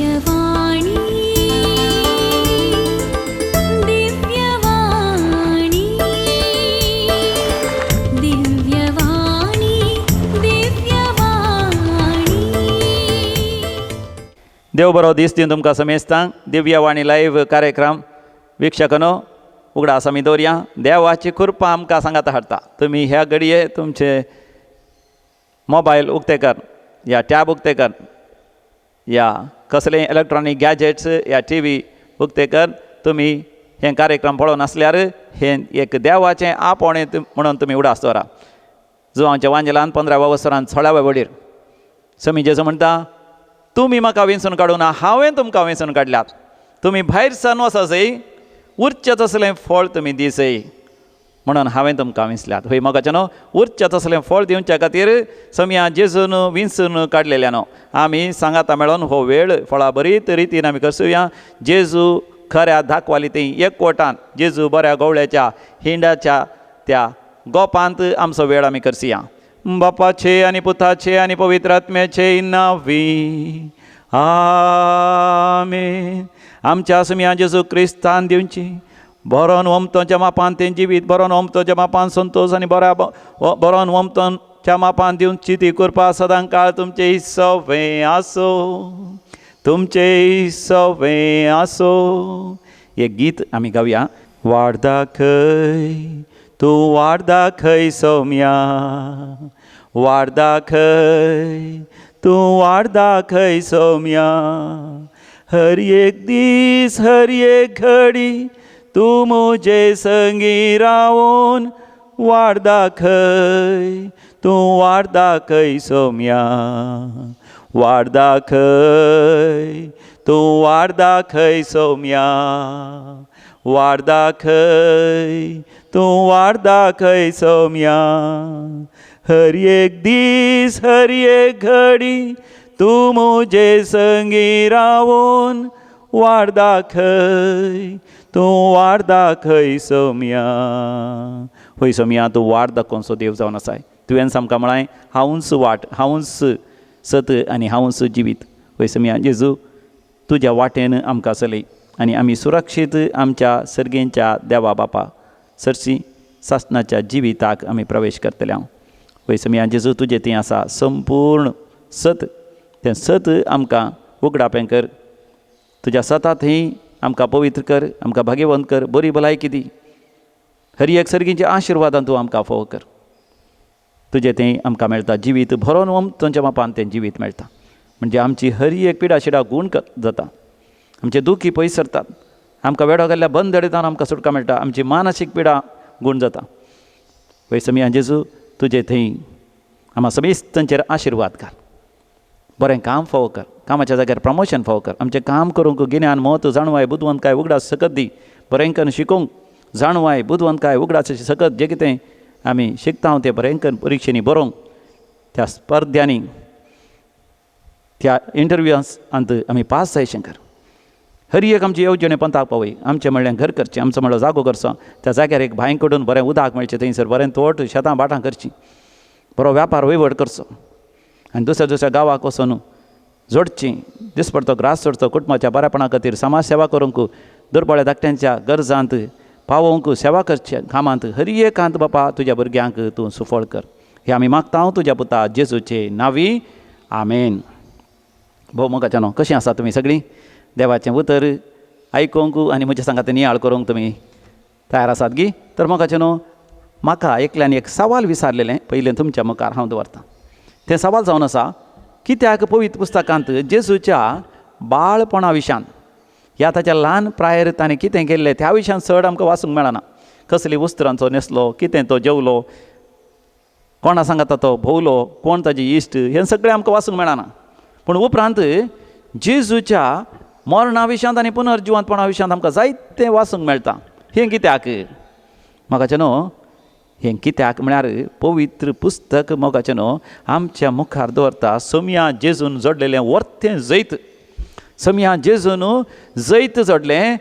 दिव्यवाणी, दिव्यवाणी, दिव्यवाणी, दिव्यवाणी. देव बरो दीस दिवन तुमकां समेस्तांक. दिव्यवाणी लायव्ह कार्यक्रम वीक्षकांनो, उगडास आमी दवरया, देवाची कृपा आमकां सांगात हाडटा. तुमी ह्या घडये तुमचे मोबायल उक्ते कर या टॅब उक्ते कर या कसले इलेक्ट्रॉनीक गॅजेट्स या टी व्ही उक्ते कर, तुमी हें कार्यक्रम पळोवन आसल्यार हें एक देवाचें आपोवणें म्हणून तुमी उगडास दवरा. जुवांच्या वांजेलान 15व्या वसरान 16व्या वडीर समी जेजू म्हणटा, तुमी म्हाका वेंचून काडूं ना, हांवें तुमकां वेंचून काडल्यात. तुमी भायर सन वचसय उरचें तसलें फळ तुमी दिसय म्हणून हांवें तुमकां विंचल्यात. हय मोगाचें न्हू, उरचें तसलें फळ दिवच्या खातीर समया जेजून विंचून काडलेल्या न्हू. आमी सांगाता मेळोन हो वेळ फळां बरीत रितीन आमी करसुया. जेजू खऱ्या दाखवाली ती एकवटान जेजू बऱ्या गवळ्याच्या हिंडाच्या त्या गोपांत आमचो वेळ आमी करसुया. बापाचे आनी पुताचे आनी पवित्र आत्म्याचे नांवी आमेन. आमच्या समिया जेजू क्रिस्तान दिवची बरोन ओमतोच्या मापान तें जिवीत, बरोन ओमतोच्या मापान संतोश आनी बऱ्या बरोन ओमतोच्या मापान दिवची ती कृपा सदां काळ तुमचे सवे आसो, तुमचे सवे आसो. एक गीत आमी गावया. वाट दाखय तूं वाट दाखय सौम्या, वाट दाखय तूं वाट दाखय सौम्या, हर एक दीस हर एक घडी तूं म्हजे संगी रावून वाट दाखय तूं वाट दाखय सौम्या, वाट दाखय तूं वाट दाखय सौम्या, वाट दाखय तूं वाट दाखय सौम्या, हर एक दीस हर एक घडी तूं म्हजे संगी रावून वाट दाखय तूं वाट दाखय सौम्या. हय सौम्या, तूं वाट दाखोवचो देव जावन आसाय. तुवें आमकां म्हळाय, हांवूच वाट, हांवूच सत आनी हांवूच जिवीत. हय सौम्या जेजू, तुज्या वाटेन आमकां चलय आनी आमी सुरक्षीत आमच्या सर्गेंच्या देवा बापा सरशी सासणाच्या जिविताक आमी प्रवेश करतले. हांव हय सौम्या जेजू, तुजें थंय आसा संपूर्ण सत, तें सत आमकां उगडापें कर. तुज्या सता थंय आमकां पवित्र कर, आमकां भाग्यवंत कर, बरी भलायकी दी. हर एक सर्गीच्या आशिर्वादान तूं आमकां फोव कर. तुजें थंय आमकां मेळटा जिवीत भरोन ओम तुमच्या मापान तें जिवीत मेळटा. म्हणजे आमची हर एक पिडा शिडा गूण जाता, आमचे दुखी पयस सरतात, आमकां वेडो गेल्ल्या बंद दडयतान आमकां सुटका मेळटा, आमची मानसीक पिडा गूण जाता. वय समिया जेजू, तुजें थंय आमकां समेस्तांचेर आशिर्वाद घाल, बरें काम फावो कर, कामाच्या जाग्यार प्रमोशन फावो कर, आमचें काम करूंक गिन्यान म्हत्व जाणवाय बुदवंतकाय उगडास सकत दी, बरें करून शिकोवंक जाणवाय बुदवंतकाय उगडास सकत जें कितें आमी शिकता तें बरें करून परिक्षेनी बरोवंक, त्या स्पर्ध्यांनी त्या इंटरव्यूआंत आमी पास जायशें कर. हर एक आमची येवजणे पंथाक पावय. आमचें म्हणल्यार घर करचें, आमचो म्हणल्यार जागो करचो, त्या जाग्यार एक भांय कडून बरें उदक मेळचें, थंयसर बरें तोट शेतां भाटां करचीं, बरो व्यापार वयवट करचो आनी दुसऱ्या दुसऱ्या गांवाक वचून जोडचीं, दिसपडतो ग्रास जोडचो, कुटुंबाच्या बऱ्यापणा खातीर समाज सेवा करूंक, दुर्बळ धाकट्यांच्या गरजांत पावोवंक सेवा करचे कामांत हर एकांत बापा तुज्या भुरग्यांक तूं सुफळ कर. हें आमी मागता तुज्या पुता जेजूचे नांवी, आमेन. भोव मोगाच्या न्हू, कशीं आसा तुमी सगळीं? देवाचें उतर आयकूंक आनी म्हज्या सांगात नियाळ करूंक तुमी तयार आसात गी? तर मोगाचें न्हू, म्हाका एकल्यान एक सवाल विचारलेलें पयलें तुमच्या मुखार हांव दवरतां. तें सवाल जावन आसा, कित्याक पवित्र पुस्तकांत जेजूच्या बाळपणा विशान ह्या ताच्या ल्हान प्रायेर ताणें कितें केल्लें त्या विशयान चड आमकां वाचूंक मेळना. कसली वस्त्रांचो न्हेसलो, कितें तो जेवलो, कोणा सांगाता तो भोंवलो, कोण ताजी इश्ट, हें सगळें आमकां वाचूंक मेळना. पूण उपरांत जेजूच्या मरणा विशयांत आनी पुनर्जिवंतपणा विशयांत आमकां जायतें वाचूंक मेळटा. हें कित्याक मोगाचें न्हू, हें कित्याक म्हळ्यार पवित्र पुस्तक मोगाचें न्हू आमच्या मुखार दवरता सोमया जेजून जोडलेलें वर्तें जैत, सोमया जेजून जैत जोडलें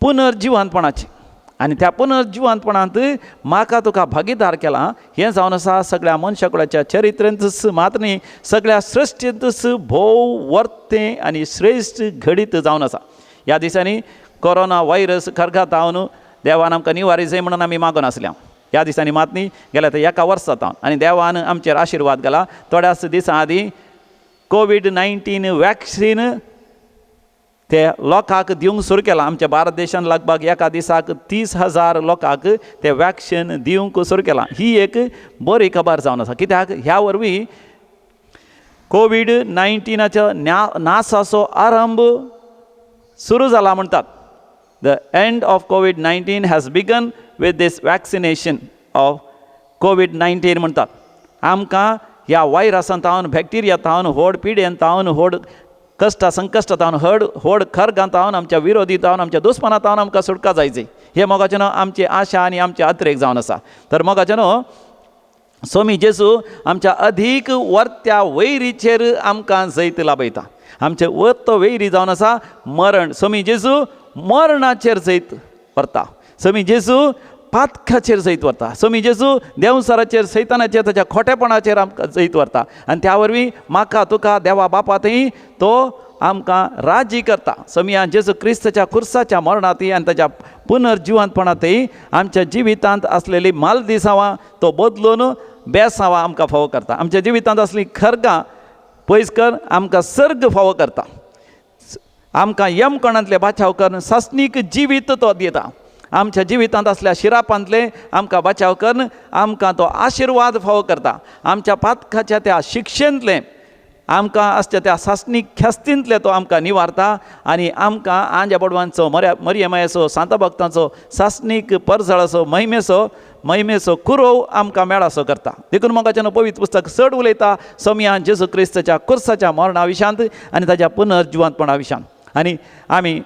पुनर्जिवंतपणाचें. आनी त्या पुनर्जिवंतपणांत म्हाका तुका भागीदार केला. हें जावन आसा सगळ्या मनशाकुळाच्या चरित्रेंतच मात्र न्ही, सगळ्या सृश्टींतच भोव वर्तें आनी श्रेश्ठ घडीत जावन आसा. ह्या दिसांनी कोरोना व्हायरस खरगातावन देवान आमकां निवारी जाय म्हणून आमी मागून आसल्या. ह्या दिसांनी मात न्ही, गेल्या ते एका वर्सा तावन आनी देवान आमचेर आशिर्वाद घाला. थोड्याच दिसां आदीं कोवीड-19 वॅक्सीन ते लोकांक दिवंक सुरू केलां. आमच्या भारत देशान लगभग एका दिसाक 30,000 लोकांक ते वॅक्सीन दिवंक सुरू केलां. ही एक बरी खबर जावन आसा, कित्याक ह्या वरवीं कोवीड-19 नासाचो आरंभ सुरू जाला म्हणटात. The end of COVID-19 has begun with this vaccination of COVID-19 म्हणटात. आमकां ह्या व्हायरसान तावन, बॅक्टिरिया तावन, व्हड पिडेन तावन, व्हड कश्टा संकश्ट तावन, व्हड व्हड खर्गां तावन, आमच्या विरोधी तावन, आमच्या दुस्माना तावन आमकां सुटका जायची. हे मोगाचें न्हू आमची आशा आनी आमचे अत्रेक जावन आसा. तर मोगाचें न्हू सोमी जेजू आमच्या अधीक वर्त्या वैरीचेर आमकां जैत लाभयता. आमचे वर्तो वैरी जावन आसा मरण. सोमी जेजू मरणाचेर जैत व्हरता. सोमी जेजू पातकाचेर जैत व्हरता. सोमी जेजू देंवसाराचेर, सैतानाचेर, ताच्या खोटेपणाचेर आमकां जैत व्हरता. आनी त्या वरवीं म्हाका तुका देवा बापा थंय तो आमकां राजी करता. सोमया जेजू क्रिस्ताच्या खुर्साच्या मरणांतय आनी ताच्या पुनर्जिवंतपणांतय आमच्या जिवितांत आसलेली मालदिसांवां तो बदलून बेसांवां आमकां फावो करता. आमच्या जिवितांत आसली खर्गां पयस कर आमकां सर्ग फावो करता. आमकां यमकणांतले बाचाव करून सासणीक जिवीत तो दिता. आमच्या जिवितांत आसल्या शिरापांतले आमकां बचाव करून आमकां तो आशिर्वाद फावो करता. आमच्या पातकाच्या त्या शिक्षेंतले आमकां आसच्या त्या सासणीक ख्यास्तींतले तो आमकां निवारता आनी आमकां आंज्या बडवांचो, मरियमायेचो, सांता भक्तांचो सासणीक परजळाचो महिमेचो महिमेचो कुरोव आमकां मेळासो करता. देखून मोगाच्यान पवित्र पुस्तक चड उलयता सोमया जेजू क्रिस्ताच्या खुर्साच्या मरणा विशांत आनी ताच्या पुनर्जिवंतपणा विशांत. आनी आमी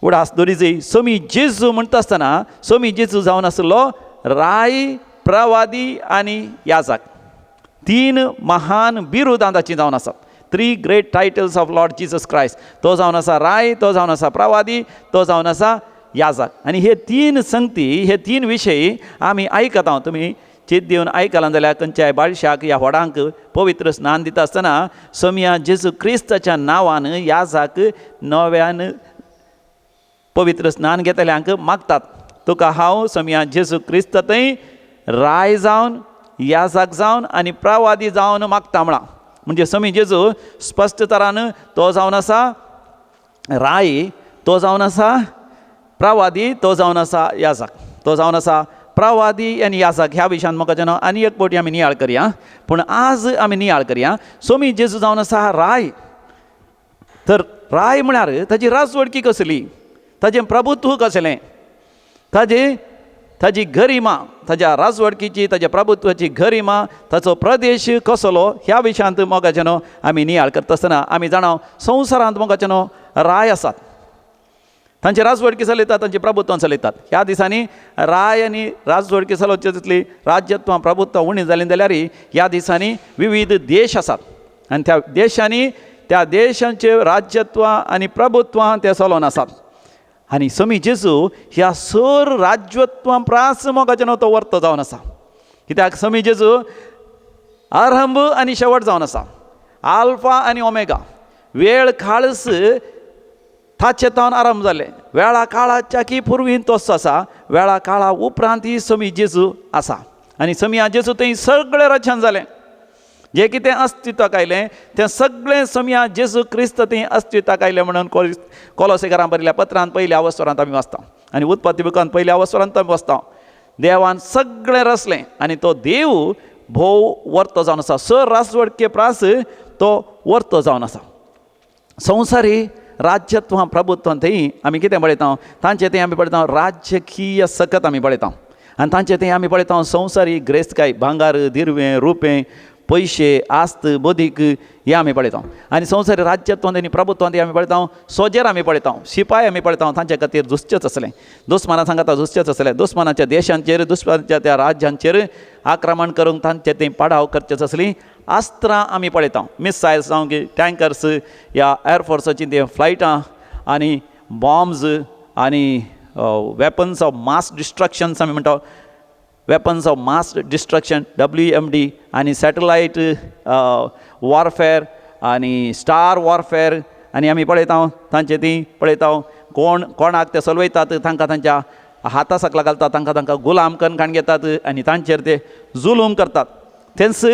उडास दवरिजय सोमी जेजू म्हणटा आसतना सोमी जेजू जावन आसलो राय, प्रवादी आनी याजक. 3 महान बिरुदां ताचीं जावन आसात. 3 great titles of Lord Jesus Christ. तो जावन आसा राय, तो जावन आसा प्रवादी, तो जावन आसा याजक. आनी हे 3 संगती, हे 3 विशय आमी आयकता. तुमी चित दिवन आयकलां जाल्यार खंयच्याय बाळशाक ह्या व्हडांक पवित्र स्नान दिता आसतना सोमया जेजू क्रिस्ताच्या नांवान याजक नव्यान पवित्र स्नान घेतल्यांक मागतात, तुका हांव सोमया जेजू क्रिस्त थंय राय जावन, याजक जावन आनी प्रवादी जावन मागता म्हळां. म्हणजे सोमी जेजू स्पश्ट तरान तो जावन आसा राय, तो जावन आसा प्रवादी, तो जावन आसा याजक. तो जावन आसा प्रवादी आनी याजक. ह्या विशयान म्हाका जेन्ना आनी एक फावटी आमी नियाळ करया, पूण आज आमी नियाळ करया सोमी जेजू जावन आसा राय. तर राय म्हळ्यार ताजी राजवडकी कसली, ताजें प्रभुत्व कसलें, ताजी गरिमा, ताज्या राजवडकीची, ताज्या प्रभुत्वाची गरिमा, ताचो प्रदेश कसलो, ह्या विशयांत मोगाचें न्हू आमी नियाळ करता आसतना आमी जाणा संवसारांत मोगाचें न्हू राय आसात, तांची राजवडकी चलयतात, तांचें प्रभुत्व चलयतात. ह्या दिसांनी राय आनी राजवडकी चलोवचे तितली राज्यत्वां प्रभुत्व उणी जालीं जाल्यार ह्या दिसांनी विविध देश आसात आनी त्या देशांनी त्या देशांचे राज्यत्व आनी प्रभुत्व ते चलोवन आसात. आनी सोमी जेजू ह्या सर राज्यत्वां प्रास मोगाचें न्हू तो वर्तो जावन आसा. कित्याक सोमी जेजू आरंभ आनी शेवट जावन आसा, आल्फा आनी ओमेगा. वेळ काळस ताचे तावन आरंभ जाले, वेळा काळाच्या की पुर्वीन तोच आसा, वेळा काळा उपरांत ही सोमी जेजू आसा. आनी सोमया जेजू थंय सगळें रचन जालें, जें कितें अस्तित्वाक आयलें तें सगळें सोमया जेजू क्रिस्त थंय अस्तित्वाक आयलें म्हणून कोलोसेकारां बरयल्या पत्रांत पयल्या अवसरांत आमी वाचता आनी उत्पत्ती बुकांत पयल्या अवसरांत आमी वाचता. देवान सगळें रचलें आनी तो देव भोव वर्तो जावन आसा, सर राजवडके प्रास तो वर्तो जावन आसा. संवसारी राज्यत्वां प्रभुत्वां थंय आमी कितें पळयता, तांचे थंय आमी पळयता राजकीय सकत आमी पळयता आनी तांचे थंय आमी पळयता संवसारी ग्रेस्तकाय, भांगार, दिरवें, रुपें, पयशे, आस्त, बदीक हे आमी पळयता. आनी संवसारी राज्यत्वां आनी प्रभुत्वां आमी पळयता, सोजेर आमी पळयता, शिपाय आमी पळयता, तांचे खातीर झुजचेच आसलें, दुस्माना सांगाता झुजचेच आसलें, दुस्मानाच्या देशांचेर, दुस्मानाच्या त्या राज्यांचेर आक्रमण करूंक तांचे थंय पाडाव करचेच आसली. अस्त्रां आमी पळयता, मिसायल्स जावं की टँकर्स या एअरफोर्साची ते फ्लायटां आनी बॉम्ब्स आनी वेपन्स ऑफ मास डिस्ट्रक्शन्स आमी म्हणटा, weapons of mass destruction WMD आनी सॅटलायट वॉरफेअर आनी स्टार वॉरफेअर. आनी आमी पळयता तांचे ती पळयता कोण कोणाक ते चलयतात, तांकां तांच्या हाता सकला घालतात, तांकां तांकां गुलाम करून काण घेतात आनी तांचेर ते जुलूम करतात. तेंच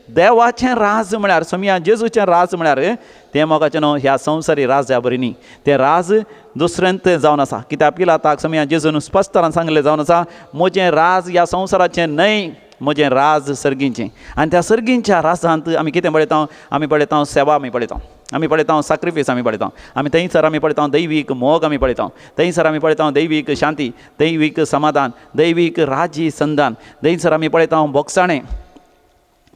देवाचें राज म्हळ्यार सोमया जेजूचें राज म्हळ्यार तें मोगाचें न्हू ह्या संवसारी राजा बरी न्ही, तें राज दुसऱ्यांत जावन आसा. कित्याक पिलाताक सोमया जेजून स्पश्ट सांगलें जावन आसा, म्हजें राज ह्या संवसाराचें न्हय, म्हजें राज सर्गीचें. आनी त्या सर्गीच्या राजांत आमी कितें पळयता? आमी पळयता सेवा, आमी पळयता, आमी पळयता साक्रिफीस, आमी पळयता, आमी थंयसर आमी पळयता दैवीक मोग, आमी पळयता थंयसर आमी पळयता दैवीक शांती, दैवीक समाधान, दैवीक राजी संधान, थंयसर आमी पळयता बोगसाणें,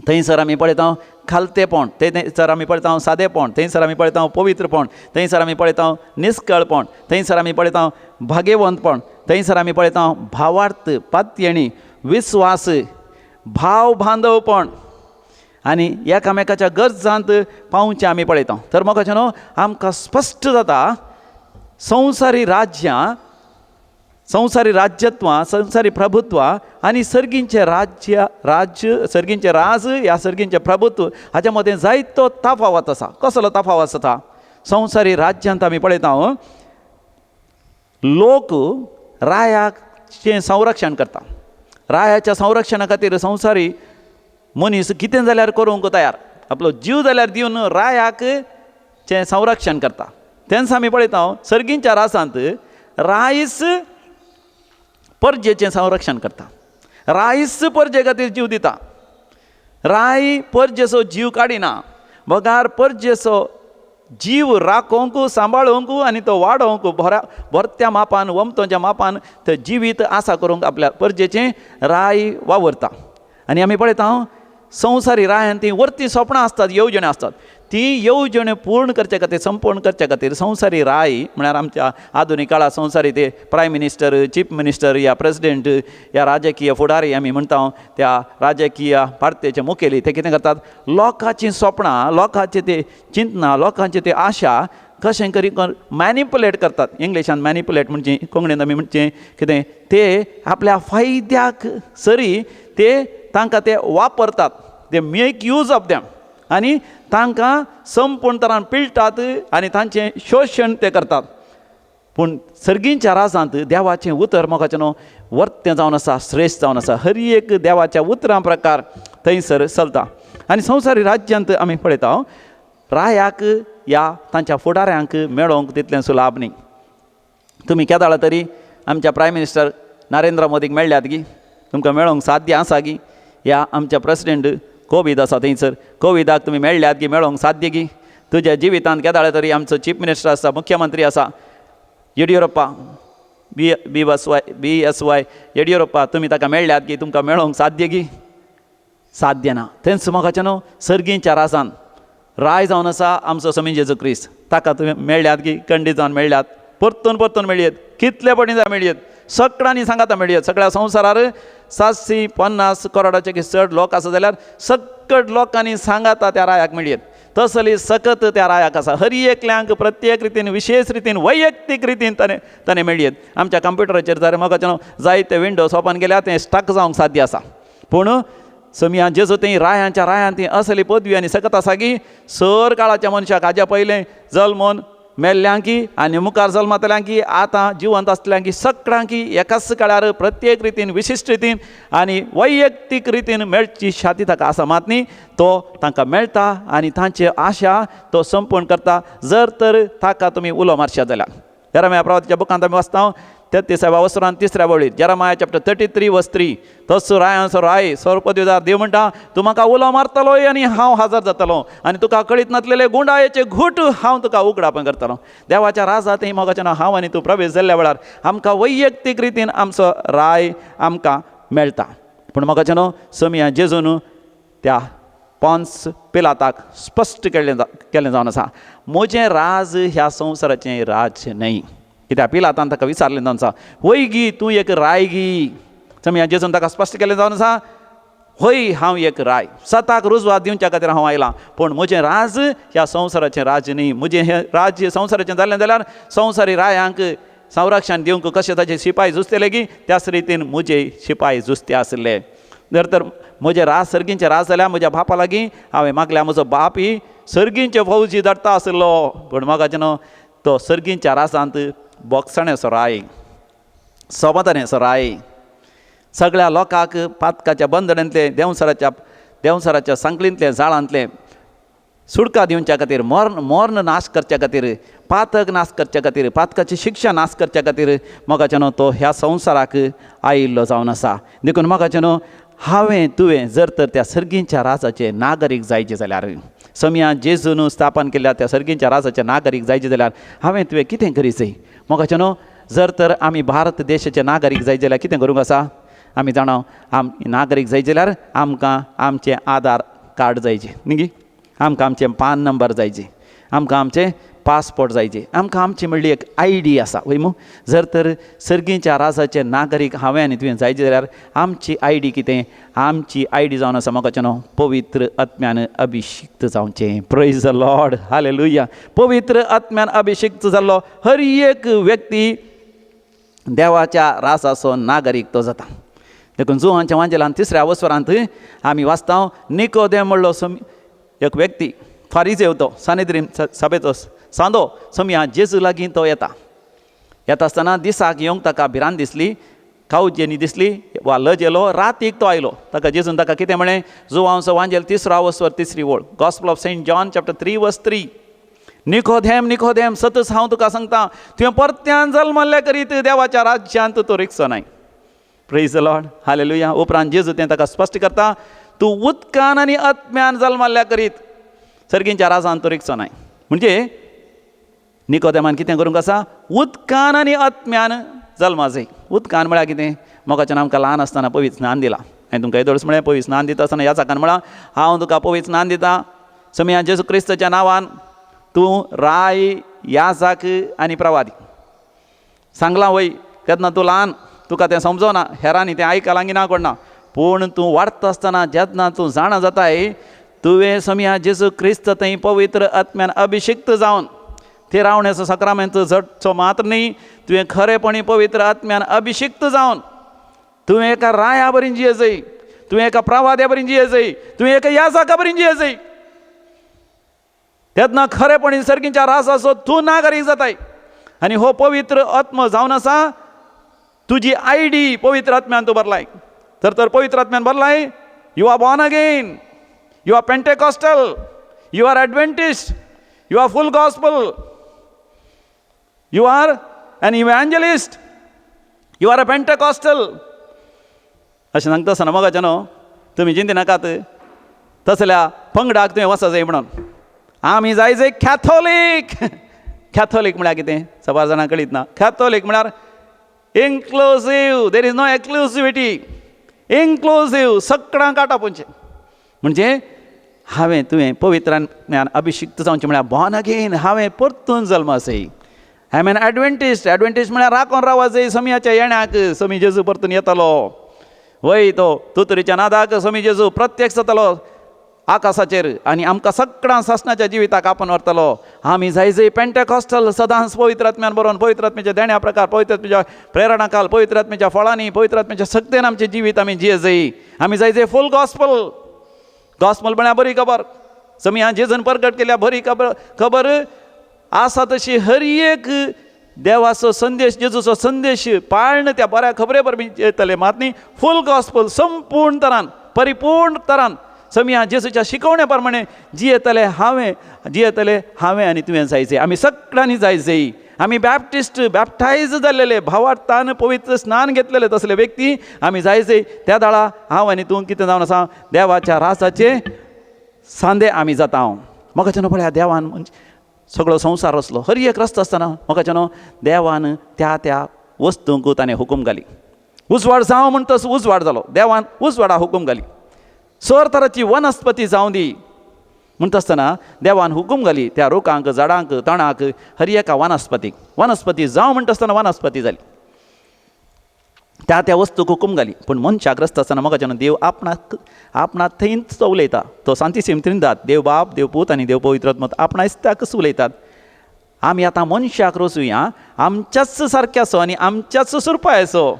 थंयसर आमी पळयता खालतेपण, थंयसर आमी पळयता सादेपण, थंयसर आमी पळयता पवित्रपण, थंयसर आमी पळयता निस्कळपण, थंयसर आमी पळयता भाग्यवंतपण, थंयसर आमी पळयता भावार्थ, पातयेणी, विस्वास, भाव बांदवपण आनी एकामेकाच्या गरजांत पावचें आमी पळयता. तर मोगाचें न्हू आमकां स्पश्ट जाता संवसारी राज्यां, संवसारी राज्यत्वां, संवसारी प्रभुत्वां आनी सर्गींचें राज्य, राज्य सर्गींचें राज ह्या सर्गींचें प्रभुत्व हाच्या मदें जायतो तफावत आसा. कसलो तफावत आसा? संवसारी राज्यांत आमी पळयता लोक रायाचें संरक्षण करता, रायाच्या संरक्षणा खातीर संवसारी मनीस कितें जाल्यार करूंक तयार, आपलो जीव जाल्यार दिवन रायाक चें संरक्षण करता. तेन्ना आमी पळयता सर्गींच्या राजांत रायस परजेचें संरक्षण करता, रायस परजे खातीर जीव दिता, राय परजेचो जीव काडिना, बगार परजेचो जीव राखोवंक, सांबाळोवंक आनी तो वाडोवंक बऱ्या भरत्या मापान, वमतोच्या मापान ते जिवीत आसा करूंक आपल्या परजेचें राय वावरता. आनी आमी पळयता संवसारी रायान ती वरती सोपणां आसतात, येवजण्यो आसतात, ती येवजण्यो पूर्ण करचे खातीर, संपूर्ण करचे खातीर संवसारी राय म्हळ्यार आमच्या आधुनीक काळार संवसारी ते प्रायम मिनिस्टर, चीफ मिनिस्टर या प्रेसिडेंट या राजकीय फुडारी आमी म्हणटा त्या राजकीय पार्टेचे मुखेली ते कितें करतात, लोकांचीं सोपणां, लोकांची ते चिंतनां, लोकांची ते आशा कशें करी मॅनिपुलेट करतात. इंग्लिशान मॅनिपुलेट म्हणजे कोंकणीन आमी म्हणचें कितें, ते आपल्या फायद्याक सरी ते तांकां ते वापरतात, ते मेक यूज ऑफ दॅम आनी तांकां संपूर्ण तरान पिळटात आनी तांचें शोशण ते करतात. पूण सर्गींच्या राजांत देवाचें उतर मोगाचें न्हू वर्तें जावन आसा, श्रेश्ठ जावन आसा, हर एक देवाच्या उतरां प्रकार थंयसर चलता. आनी संवसारी राज्यांत आमी पळयता रायाक या तांच्या फुडाऱ्यांक मेळोवंक तितलें सुलाभ न्ही. तुमी केदाळा तरी आमच्या प्रायम मिनिस्टर नरेंद्र मोदीक मेळ्ळ्यात गी? तुमकां मेळोवंक साध्य आसा गी? या आमच्या प्रेसिडेंट कोविद आसा थंयसर, कोविदाक तुमी मेळ्ळ्यात गी? मेळोवंक साध्य गी? तुज्या जिवितांत केदाळा तरी आमचो चीफ मिनिस्टर आसा, मुख्यमंत्री आसा येडियुरप्पा, बी बी S Y B S Y Yediyurappa, तुमी ताका मेळ्ळ्यात गी? तुमकां मेळोवंक साध्य गी? साध्य ना. तेंच मोगाचें न्हू सर्गींच्या राजान राय जावन आसा आमचो समी जेजू क्रिस्त, ताका तुमी मेळ्ळ्यात गी? खंडीत जावन मेळ्ळ्यात, परतून परतून मेळयेत, कितले पटी जाय मेळयेत, सगळ्यांनी सांगाता मेळयेत. सगळ्या संवसारार 750 करोडाचे चड लोक आसा जाल्यार सगळ लोकांनी सांगाता त्या रायाक मेळयेत, तसली सकत त्या रायाक आसा. हर एकल्यांक प्रत्येक रितीन, विशेश रितीन, वैयक्तीक रितीन ताणें ताणें मेळयेत. आमच्या कंप्युटराचेर जाल्यार म्हाका जायते विंडोज ओपन केल्यार तें स्टक जावंक साध्य आसा, पूण समिया जेजू थंय रायांच्या रायान ती असली पदवी आनी सकत आसा की सर काळाच्या मनशाक हाज्या पयलें जल्मोन मेल्ल्यांकी आनी मुखार जल्मातल्यांकी, आतां जिवंत आसतल्यांकी, सगळ्यांकी एकाच काळार प्रत्येक रितीन, विशिश्ट रितीन आनी वैयक्तीक रितीन मेळची शाती ताका आसा. मात न्ही तो तांकां मेळटा आनी तांची आशा तो संपूर्ण करता जर तर ताका तुमी उलो मारशात जाल्यार. जेरमाया प्रवादाच्या बुकांत आमी वाचता 33व्या वसरान 3ऱ्या वळीर, जेरमाया चॅप्टर 33 वर्स 3, तसो रायांचो राय सर पदवीदार देव म्हणटा, तूं म्हाका उलो मारतलो आनी हांव हजर जातलो आनी तुका कळीत नासलेले गुंडायेचे घूट हांव तुका उगडापण करतलो. देवाच्या राजांत मोगाचें नांव हांव आनी तूं प्रवेश जाल्ल्या वेळार आमकां वैयक्तीक रितीन आमचो राय आमकां मेळटा. पूण मोगाचें न्हू समिया जेजून त्या पॉन्स पिलाताक स्पश्ट केल्लें जावन आसा, म्हजें राज ह्या संवसाराचें राज्य न्हय. कित्याक पिलातान ताका विचारलें जावन आसा, वय गी तूं एक राय गी? समिया जेजून ताका स्पश्ट केलें जावन आसा, हय हांव एक राय, सताक रुजवात दिवच्या खातीर हांव आयलां, पूण म्हजें राज ह्या संवसाराचें राज्य न्ही. म्हजें हें राज्य संवसाराचें जालें जाल्यार संवसारी रायांक संरक्षण दिवंक कशें ताचे शिपाय झुजतले की त्याच रितीन म्हजे शिपाय झुजते आसले. जर तर म्हजें राज सर्गींचें राज जाल्यार म्हज्या बापा लागीं हांवें मागल्या म्हजो बाप ही सर्गींचे फौजी धाडटा आसलो. पूण मोगाचें न्हू तो सर्गींच्या राजांत बोगसणेचो राय, समाधानेचो राय, सगळ्या लोकांक पातकाच्या बंधनांतले देंवसराच्या सांखळींतले जाळांतले सुटका दिवच्या खातीर, मर्ण नाश करच्या खातीर, पातक नाश करच्या खातीर, पातकाची शिक्षा नाश करच्या खातीर मोगाचें न्हू तो ह्या संवसाराक आयिल्लो जावन आसा. देखून मोगाचें न्हू हांवें तुवें जर तर त्या सर्गींच्या राजाचे नागरीक जायचे जाल्यार, समया जेजून स्थापन केल्ल्या त्या सर्गींच्या राजाचे नागरीक जायचे जाल्यार हांवें तुवें कितें करीत जाय? मोगाचें न्हू जर तर आमी भारत देशाचे नागरीक जायचे जाल्यार कितें करूंक आसा? आमी जाणा आम नागरीक जायचे जाल्यार आमकां आमचें आधार कार्ड जायचें न्ही गी, आमकां आमचें पान नंबर जायचे, आमकां आमचें पासपोर्ट जायचे, आमकां आमची म्हणली एक I D आसा वय मू. जर तर सर्गींच्या राजाचे नागरीक हांवें आनी तुवें जायचे जाल्यार आमची I D कितें? आमची I D जावन आसा मोगाचें न्हू पवित्र आत्म्यान अभिशिक्त जावचें. प्रेज the Lord, hallelujah. पवित्र आत्म्यान अभिशिक्त जाल्लो हर एक व्यक्ती देवाच्या राजाचो नागरीक तो जाता. देखून जुवांच्या वांजेलान तिसऱ्या वस्वरांत आमी वाचता निकोदेम म्हणलो एक व्यक्ती फारीजेव तो सानेद्रीन सभेचो सांदो समया जेजू लागीं तो येता. येता आसतना दिसाक येवंक ताका भिरांत दिसली, कावजेनी दिसली वा लज येलो. रातीक तो आयलो. ताका जेजून ताका कितें म्हळें? जुवांचो वांजेल तिसरो वस्वर तिसरी ओळ, gospel of Saint John chapter 3 verse 3. Nicodemus Nicodemus सतच हांव तुका सांगता, तुवें परत्यान जल्मल्ले करीत देवाच्या राज्यांत तूं रिगचो नाय. प्रेज the Lord, hallelujah. उपरांत जेजू तें ताका स्पश्ट करता, तूं उदकान आनी आत्म्यान जल्मल्ल्या करीत सर्गींच्या राजान तूं रिगचो नाय. म्हणजे निकोदेमान कितें करूंक आसा? उदकान आनी आत्म्यान जल्मा जाय. उदकान म्हळ्यार कितें? मोगाच्यान आमकां ल्हान आसतना पवित्र स्नान दिलां. हांवें तुमकां येदोळच म्हळें पवित्र स्नान दिता आसतना ह्या चाकान म्हळां हांव तुका पवित्र स्नान दिता समया जेजू क्रिस्ताच्या नांवान, तूं राय याजाक आनी प्रवादी सांगलां वय तेन्ना तूं ल्हान, तुका तें समजोना, हेरांनी तें आयकलां की ना कोण ना, पूण तूं वाडटा आसतना जेन्ना तूं जाणा जाताय तुवें समया जेजू क्रिस्त थंय पवित्र आत्म्यान अभिशिक्त जावन ते रावण्याचो सक्रामेंत झटचो मात्र न्ही, तुवें खरेपणी पवित्र आत्म्यान अभिशिक्त जावन तुवें एका राया बरीन जिये जाय, तुवें एका प्रवाद्या बरीन जिये जाय, तुवें एका याजाका बरीन जिये जाय. तेन्ना खरेपणी सर्गींच्या राजाचो तूं नागरीक जाताय. आनी हो पवित्र आत्मो जावन आसा तुजी I D पवित्र आत्म्यान तूं भरलाय. तर तर पवित्र आत्म्यान भरलाय, you are born again, you are Pentecostal, you are Adventist, you are full gospel, you are an evangelist, you are a Pentecostal. अशें सांगता आसतना मोगाचें न्हू तुमी चिंती नाकात तसल्या पंगडाक तुवें वचो जाय म्हणून. आमी जाय जाय कॅथोलीक. कॅथोलीक म्हळ्यार कितें सबार जाणां कळीत ना. कॅथोलीक म्हळ्यार inclusive, there is no exclusivity, inclusive, सगळ्यांक आटापोवचें. म्हणजे हांवें तुवें पवित्र ज्ञान अभिशिक्त जावचें म्हळ्यार बॉर्न अगेन, हांवें परतून जल्म आसय. I am an Adventist. Adventist म्हळ्यार राखोन रावा जाय समयाच्या येण्याक, समी जेजू परतून येतलो वय तो तुतरीच्या नादाक समी जेजू प्रत्यक्ष जातलो आकाशाचेर आनी आमकां सगळ्यां सासणाच्या जिविताक आपोवन व्हरतलो. आमी जाय जाय पेंटेकॉस्टल, सदांच पवित्र आत्म्यान बरोवन, पवित्र आत्म्याच्या देण्या प्रकार, पवित्र आत्म्याच्या प्रेरणा काल, पवित्र आत्म्याच्या फळांनी, पवित्र आत्म्याच्या शक्तेन आमचें जिवीत आमी जिये जाय. आमी जाय जाय फूल गॉस्पल. गॉस्पल म्हळ्यार बरी खबर, समया जेजून प्रगट केल्या बरी खबर खबर आसा तशी हर एक देवाचो संदेश, जेजूचो संदेश पाळण त्या बऱ्या खबरे बरोबर येतले मात न्ही. फूल गॉस्पल संपूर्ण तरान, परिपूर्ण तरान समया जेजूच्या शिकवण्या प्रमाणे जियेतले हांवें, जियेतले हांवें आनी तुवें जायचे, आमी सगळ्यांनी जायचे. आमी बॅप्टिस्ट, बॅप्टायज जाल्लेले, भावार्थान पवित्र स्नान घेतलेले तसले व्यक्ती आमी जायचे. त्या दाळा हांव आनी तूं कितें जावन आसा देवाच्या रासाचे सांदे आमी जाता. मोगाच्यान पळया देवान म्हणजे सगळो संवसार रचलो, हर एक रस्तो आसतना मोगाच्यान देवान त्या त्या वस्तूंक ताणें हुकूम घाली. उजवाड जावं म्हण तसो उजवाड जालो, देवान उजवाडा हुकूम घाली. सर तराची वनस्पती जावं दी म्हणटा आसतना देवान हुकूम घाली त्या रुखांक, झाडांक, तणाक, हर एका वनस्पतीक. वनस्पती जावं म्हणटा आसतना वनस्पती जाली, त्या त्या वस्तूक हुकूम घाली. पूण मनशाक रस्ता आसतना मोगाच्यान देव आपणाक आपणा थंयच तो उलयता. तो सांतिसीम त्रिंदाद, देव बाप, देव पूत आनी देव पवित्र आत्मो आपणाच त्याकच उलयतात. आमी आतां मनशाक रचुया आमच्याच सारक्याचो आनी आमच्याच सुरपायचो.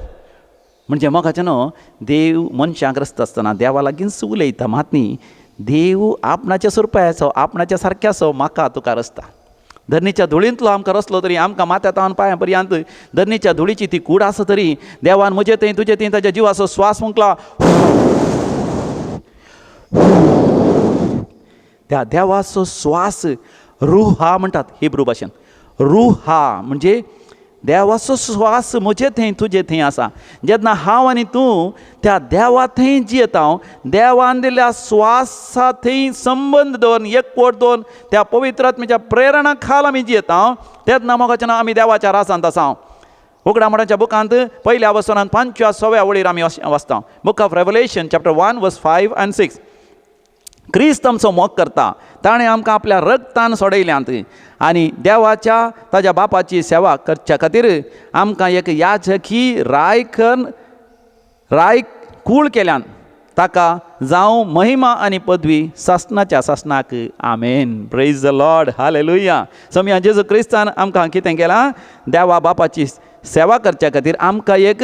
म्हणजे मोगाचें न्हू, देव मनशाक रचता आसतना देवा लागींच उलयता मात न्ही, देव आपणाच्या सुरपायाचो आपणाच्या सारक्याचो म्हाका तुका रचता. धरणीच्या धुळींतलो आमकां रचलो तरी आमकां माथ्या तावन पांयां पर्यंत धरणीच्या धुळीची ती कूड आसा तरी देवान म्हजे थंय तुजे थंय ताच्या जिवाचो स्वास फुंकला. त्या देवाचो स्वास रुहा म्हणटात हिब्रू भाशेन. रुहा म्हणजे देवाचो स्वास म्हजे थंय तुजे थंय आसा. जेन्ना हांव आनी तूं त्या देवा थंय जियेता, देवान दिल्ल्या स्वासा थंय संबंद दवरून एकवट दवरून त्या पवित्र आत्म्याच्या प्रेरणा खाल आमी जियेता, तेन्ना मोगाच्यान आमी देवाच्या राजांत आसा. उगडामोडाच्या बुकांत पयल्या वसनांत 5व्या 6व्या वळीर आमी वाचता. Book of Revelation chapter 1 verse 5 and 6. क्रिस्त आमचो मोग करता, ताणें आमकां आपल्या रगतान सोडयल्यांत आनी देवाच्या ताज्या बापाची सेवा करच्या खातीर आमकां एक याजकी रायकन राय कूळ केल्यान. ताका जावं महिमा आनी पदवी सासणाच्या सासणाक. आमेन. Praise the Lord. Hallelujah. समया जेजू क्रिस्तान आमकां कितें केलां? देवा बापाची सेवा करच्या खातीर आमकां एक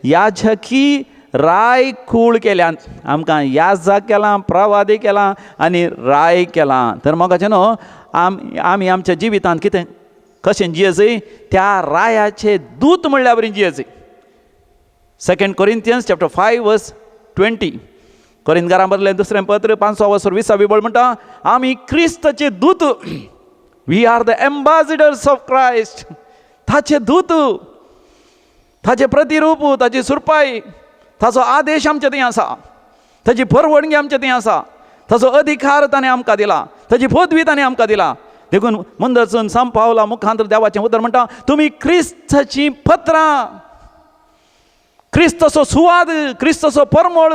याजकी राय कूळ केल्यान. आमकां याजा केलां, प्रवादी केलां आनी राय केलां. तर मोगाचें न्हू, आमी आमच्या जिवितांत कितें कशें जियेचें? त्या रायाचे दूत म्हणल्या वरी जियेचें. 2 Corinthians chapter 5 verse 20. कोरिंथकारां बरलें दुसरें पत्र 5 वर्स 20 वळ म्हणटा, आमी क्रिस्ताचे दूत. We are the ambassadors of Christ. ताचे दूत, ताचे प्रतिरूप, ताची सुरपाय, ताचो आदेश आमचे थंय आसा, ताची परवणगी आमचे थंय आसा, ताचो अधिकार ताणें आमकां दिला, ताची पदवी ताणें आमकां दिला. देखून मुंदरसून संपावला मुखांतर देवाचें उतर म्हणटा, तुमी क्रिस्ताचीं पत्रां, क्रिस्ताचो सुवाद, क्रिस्ताचो परमळ,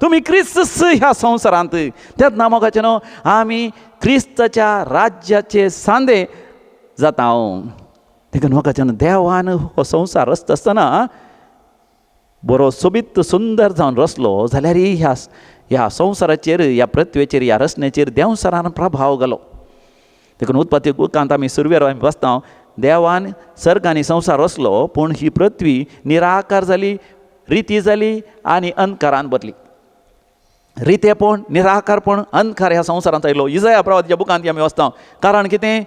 तुमी क्रिस्त ह्या संवसारांत. तेन्ना मोगाचें न्हू, आमी क्रिस्ताच्या राज्याचे सांदे जाता. देखून मोगाचें न्हू, देवान हो संवसार रचता आसतना बरो सोबीत सुंदर जावन रचलो जाल्यार ह्या संवसाराचेर, ह्या पृथ्वेचेर, ह्या रचनेचेर देंवचारान प्रभाव घालो. देखून उत्पत्ती बुकांत आमी सुरवेर आमी बसता, देवान सर्ग आनी संवसार रचलो पूण ही पृथ्वी निराकार जाली, रिती जाली आनी अंधकारान भरली. रितेपण, निराकारपण, अंधकार ह्या संवसारांत आयलो. इजाया प्रवादाच्या बुकांत आमी वाचता. कारण कितें?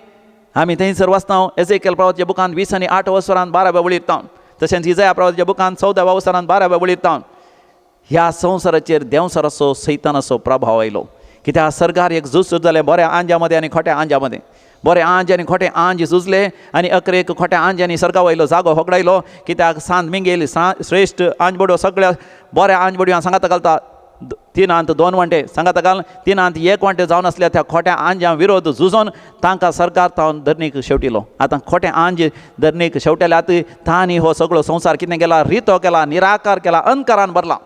आमी थंयसर वाचता एजेकेल प्रवादाच्या बुकांत 20 आनी 8 वसरान 12 वळीर तावन, तशेंच इजाया प्रवादाच्या बुकांत 14 वसरान 12 वळीर तावन ह्या संवसाराचेर देंवचाराचो सैतानाचो प्रभाव आयलो. कित्याक सर्गार एक झूज सुरू जालें बऱ्या आंज्या मदें आनी खोट्या आंज्या मदें. बरे आंज आनी खोटे आंज झुजले आनी अकरेक खोट्या आंज्यांनी सर्गा वयलो जागो होगडायलो. कित्याक सांत मिंगेल श्रेश्ठ आंजबडो सगळ्या बऱ्या आंजबडयो सांगाता घालता 3 2 वांटे सांगाता घाल 3 1 वांटे जावन आसल्या त्या खोट्या आंज्यां विरोध झुजोन तांकां सरकार तावन धरणीक शेवटिलो. आतां खोटे आंज धरणीक शेवटेल्यात तांणी हो सगळो संवसार कितें केला? रितो केला, निराकार केला, अंधकारान भरला.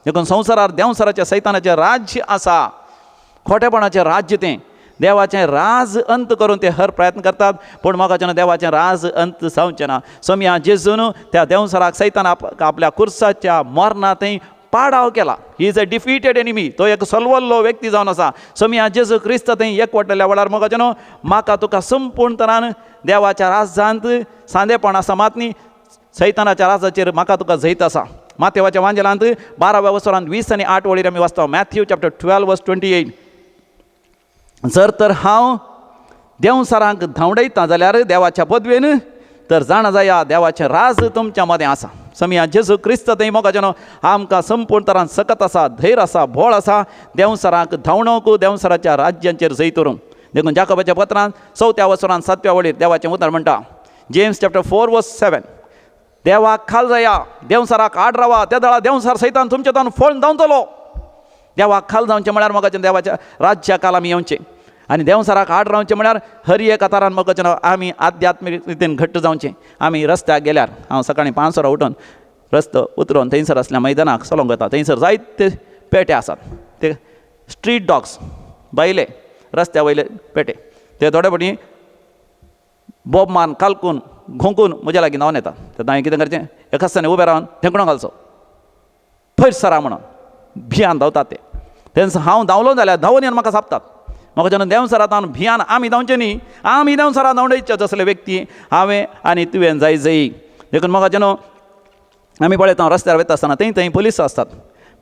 देखून संवसारार देंवचाराचें सैतानाचें राज्य आसा, खोटेपणाचें राज्य. तें देवाचें राज अंत करून ते हर प्रयत्न करतात, पूण मोगाचें देवाचें राज अंत जावचें ना. सोमया जेजून त्या देंवचाराक सैतान आपल्या कुर्साच्या मरणा थंय पाडाव केला. He is a defeated enemy. तो एक सलवल्लो व्यक्ती जावन आसा. सोमया जेजू क्रिस्त थंय एकवटलेल्या वेळार मोगाचें न्हू, म्हाका तुका संपूर्ण तरान देवाच्या राजांत सांदेपण आसा मात न्ही, सैतानाच्या राजाचेर म्हाका तुका जैत आसा. मातेवाच्या वांजेलांत 12व्या वसरांत 20 आनी 8 वळीर आमी वाचता. मॅथ्यू चॅप्टर 12 वर्स 28. जर तर हांव देंवचारांक धांवडयता जाल्यार देवाच्या पदवेन, तर जाणा जाया देवाचें राज तुमच्या मदें आसा. समया जेजू क्रिस्त थंय मोगाचें न्हू, आमकां संपूर्ण तरान सकत आसा, धैर्य आसा, भोळ आसा देंवचारांक धांवडोवंक, देंवचाराच्या राज्यांचेर जैत व्हरूंक. देखून जाकोबाच्या पत्रान 4व्या वसरान 7व्या वळीर देवाचें उतर म्हणटा, जेम्स चॅप्टर 4 वर्स 7, देवाक खाल जाया, देंवचाराक आड रावा, त्या दळा देंवचार सैतान तुमच्या तावन फळून धांवतलो. देवाक खाल जावचें म्हळ्यार मोगाचें देवाच्या राज्या खाल आमी येवचें आनी देंवचाराक आड रावचें म्हळ्यार हर एका तरान मोगाचें आमी आध्यात्मीक रितीन घट्ट जावचें. आमी रस्त्याक गेल्यार हांव सकाळीं 5 वरां उठून रस्तो उतरून थंयसर आसल्या मैदानाक चलोवंक वता. थंयसर जायते पेटे आसात, ते स्ट्रीट डॉग्स भायले रस्त्या वयले पेटे, ते थोडे फावटी बोब मारून कालकून घोंकून म्हज्या लागीं धांवन येता. तेन्ना हांवें कितें करचें, एकाच दिसांनी उबें रावन धेंकणो घालचो, पयस सरा म्हणून भियान धांवतात ते. तेन्ना हांव धांवलो जाल्यार धांवून येवन म्हाका सापतात. म्हाका जेन्ना देंवचारांत भियान आमी धांवचे न्ही, आमी देंवचारां धांवडायचे तसले व्यक्ती हांवें आनी तुवें जाय जाय. देखून म्हाका जेन्ना आमी पळयता रस्त्यार वयता आसतना थंय थंय पोलीस आसतात,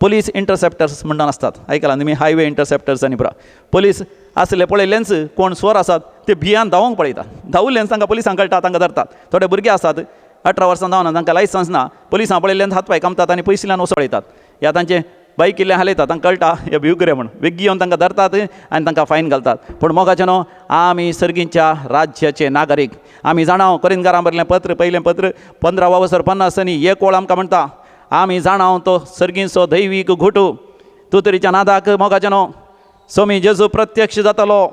पोलीस इंटरसेप्टर्स म्हणून आसतात, आयकलां तुमी, हायवे इंटरसेप्टर्स आनी पुरा पोलीस आसले पळयल्लेंच कोण स्वर आसात ते भियान धांवंक पळयतात, धांवल्लेंच तांकां पोलिसांक कळटा, तांकां धरतात. थोडे भुरगे आसात 18 वर्सां जावना, तांकां लायसन्स ना, पोलिसां पळयल्ल्यान हात पांय कामतात आनी पयसुल्ल्यान वचून पळयतात, ह्या तांचे बायक इल्लें हालयतात, तांकां कळटा हे भिवकुरे म्हण, वेगीं येवन तांकां धरतात आनी तांकां फायन घालतात. पूण मोगाचें न्हू, आमी सर्गींच्या राज्याचे नागरीक. आमी जाणाव कोरिंतकारां बरयलें पत्र, पयलें पत्र 15:50 एक ओळ आमकां म्हणटा, आमी जाणाव तो सर्गींचो दैवीक घुटू तुतरीच्या नादाक मोगाचें न्हू स्वामी जेजू प्रत्यक्ष जातलो,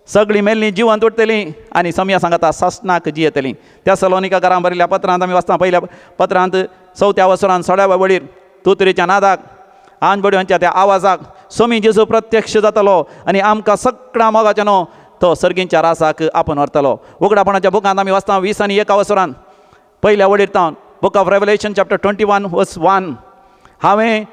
सगळीं मेल्लीं जिवंत उरतलीं आनी सम्या सांगता सासणाक जियेतलीं. त्या सलोनिका घरां बरयल्ल्या पत्रांत आमी वाचता, पयल्या पत्रांत 4 वसरान 16व्या वळीर तुतरीच्या नादाक आनबडयांच्या त्या आवाजाक स्वामी जेजू प्रत्यक्ष जातलो आनी आमकां सगळ्या मोगाचें न्हू तो सर्गींच्या रासाक आपोवन व्हरतलो. उगडापणाच्या बुकांत आमी वाचता 20 वसरान पयल्या वळीर तावन, book of Revelation chapter 21 verse 1, हांवें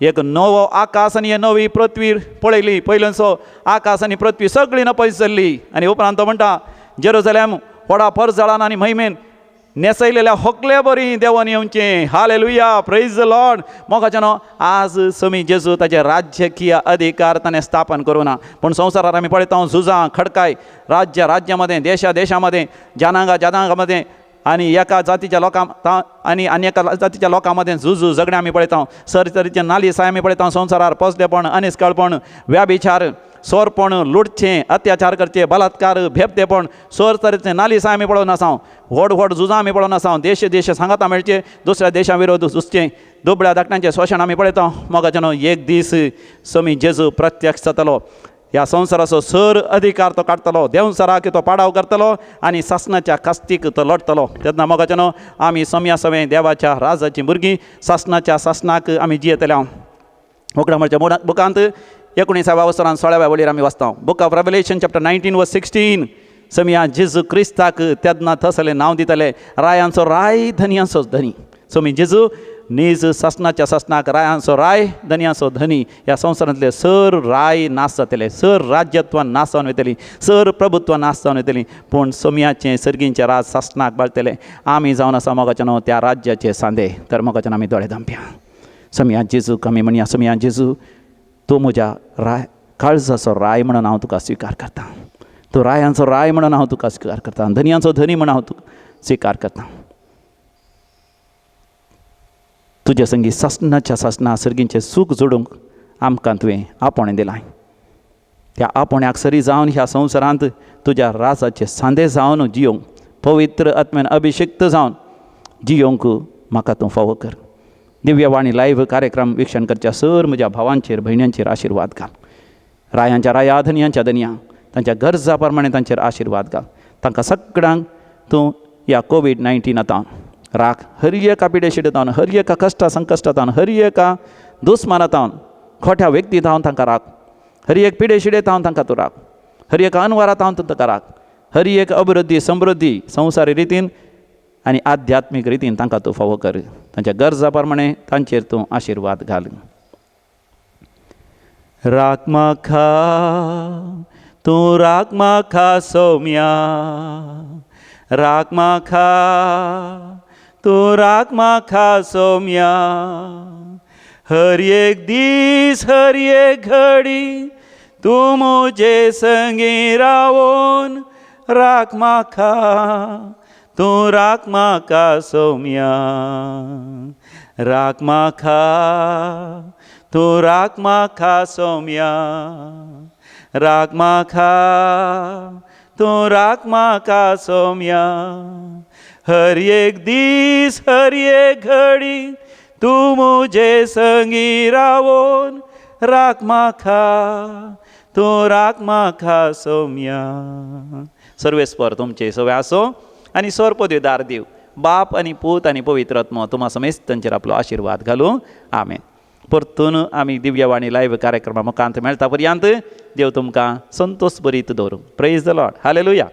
एक नवो आकाश आनी नवी पृथ्वी पळयली, पयल्यांचो आकाश आनी पृथ्वी सगळी नपयस जाल्ली. आनी उपरांत तो म्हणटा जेरुजलेम व्हडा परजळान आनी महिमेन नेसयलेल्या होकले बरी देवान येवचें. हालेलुया, प्रेज the Lord. मोगाचें न्हू, आज स्वामी जेजू ताचे राज्यकीय अधिकार ताणें स्थापन करूं ना, पूण संवसारार आमी पळयता झुजां खडकाय राज्य राज्या मदें, देशा देशा मदें, जनांगा जनांगा मदें आनी एका जातीच्या लोकां आनी आनी एका जातीच्या लोकां मदें झुजू झगडें आमी पळयता, सर तरेचे नालिसाय आमी पळयता संवसारार, पोसलेपण, अनिस्कळपण, व्याभिचार, सोरपण, लुटचें, अत्याचार करचें, बलात्कार, भेपतेपण, सोर तरेचे नालिसाय आमी पळोवन आसा, व्हड व्हड झुजां आमी पळोवन आसा, देश देश सांगाता मेळचे दुसऱ्या देशा विरोध झुजचें, दुबळ्या धाकट्यांचें शोशण आमी पळयता. मोगाचें न्हू, एक दीस स्वामी जेजू प्रत्यक्ष जातलो, ह्या संवसाराचो सर अधिकार तो काडटलो, देंवचाराक तो पाडाव करतलो आनी सासणाच्या कास्तीक तो लडटलो. तेन्ना मोगाचें न्हू, आमी सम्या सवें देवाच्या राजाचीं भुरगीं, सासणाच्या सासणाक आमी जियेतले. उगडा म्हणच्या बुकांत 19व्या वसरान 16व्या वळीर आमी वाचता, book of Revelation chapter 19 verse 16, सम्या जेजू क्रिस्ताक तेन्ना तसलें नांव दितले, रायांचो राय धनयांचो धनी. स्वामी जेजू नीज सासणाच्या सासणाक रायांचो राय धनयांचो धनी. ह्या संवसारांतले सर राय नाश जातले, सर राज्यत्वान नाश जावन वयतली, सर प्रभुत्वान नाश जावन वयतली, पूण सोम्याचें सर्गींचें राज सासणाक बाळतलें. आमी जावन आसा मोगाचें न्हू त्या राज्याचे सांदे. तर मोगाचें आमी दोळे धांपया, सोम्या जेजूक आमी म्हणया, सोम्या जेजू तूं म्हज्या राय काळजाचो राय म्हणून हांव तुका स्विकार करतां, तूं रायांचो राय म्हणून हांव तुका स्विकार करतां, धनयांचो धनी म्हणून हांव तुका स्विकार करतां. तुज्या संगी सासणाच्या सासणा सर्गींचें सूख जोडूंक आमकां तुवें आपोवणें दिलां. त्या आपोवण्याक सरी जावन ह्या संवसारांत तुज्या राजाचे सांदे जावन जियोंक, पवित्र आत्म्यान अभिषिक्त जावन जियोंक म्हाका तूं फावो कर. दिव्यवाणी लायव्ह कार्यक्रम वीक्षण करच्या सर म्हज्या भावांचेर भयण्यांचेर आशिर्वाद घाल, रायांच्या राया धनयांच्या धनया तांच्या गरजा प्रमाणे तांचेर आशिर्वाद घाल. तांकां सगळ्यांक तूं ह्या कोवीड-19 आतां राख, हर एका पिडेशिडेतावन, हर एका कश्टा संकश्टातावन, हर एका दुस्मानातावन, खोट्या व्यक्ती तावन तांकां राख, हर एक पिडेशिडेतावन तांकां तूं राख, हर एका अनवारातावन तूं तांकां राख, हर एक अभिवृद्धी समृद्धी संवसारी रितीन आनी आध्यात्मीक रितीन तांकां तूं फावो कर. तांच्या गरजा प्रमाणे तांचेर तूं आशिर्वाद घाल. राख म्हाका तूं, राख म्हाका सौम्या, राख म्हाका तूं, राख म्हाका सौम्या, हर एक दीस हर एक घडी तूं म्हजे संगी रावोन राख म्हाका तूं, राख म्हाका सौम्या, राख म्हाका तूं, राख म्हाका सौम्या, राख म्हाका तूं, राख म्हाका सौम्या, हर एक दीस हर एक घडी तूं म्हजे संगी रावोन राख म्हाका तूं, राख म्हाका सौम्या. सर्वेस्पर तुमचे सगळे आसो आनी स्वर पदवीदार देव बाप आनी पूत आनी पवित्र आत्मो तुमा समेस्त तांचेर आपलो आशिर्वाद घालूं. आमेन. परतून आमी दिव्यवाणी लायव्ह कार्यक्रमा मुखांत मेळटा पर्यंत देव तुमकां संतोष बरीत दवरूं. Praise the Lord. Hallelujah.